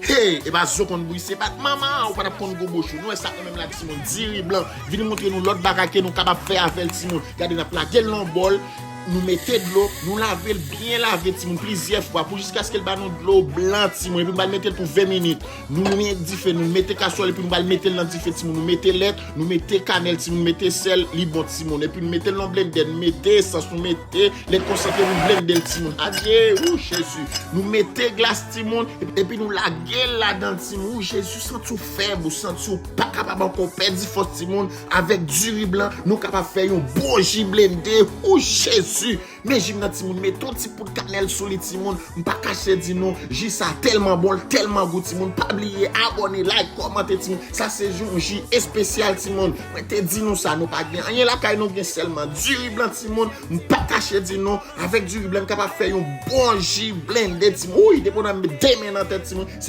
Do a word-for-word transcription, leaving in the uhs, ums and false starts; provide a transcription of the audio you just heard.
Hey, e pa zo konn bouyi, se pa manman an, ou pa t ap konn gwo bouch ou. Nou wè sa kanmenm la, timoun, diri blan. Vin montre nou lòt bagay ke nou kapab fè avè l, timoun. Gade, n ap lage l nan bòl, nou mete dlo, nou lave l byen lave, timoun, plizyè fwa, pou jiskaske l ba nou dlo blan, timoun, epi nou ba l mete l pou ven minit. Nou met dife, nou mete kaswòl, epi nou ba l mete l nan dife, timoun. Nou mete lèt, nou mete kanèl, timoun, nou mete sèl, li bon, timoun. Epi nou mete l nan blendè, nou mete esans, nou mete lèt konsantre, nou blende l, timoun. Adye, ou Jezi. Nou mete glas, timoun, epi nou lage l ladan l, timoun. Ou Jezi, santi w fèb, ou santi w pa kapab ankò, pèdi fòs, timoun. Avèk diri blan, nou kapab fè yon bon ji blende. Ou Jezi. Men ji m nan, timoun, mete yon ti poud kanèl sou li, timoun. M pa kache di nou, ji sa tèlman bon, l tèlman gou, timoun. Pa bliye abòne, like, kòmante, timoun. Sa se yon ji espesyal, timoun. Mwen te di nou sa, nou pa gen anyen lakay nou, gen sèlman diri blan, timoun. M pa kache di nou, avèk diri blan, m kapab fè yon bon ji blende, timoun. Wi, depi w nan de men nan tèt, timoun, se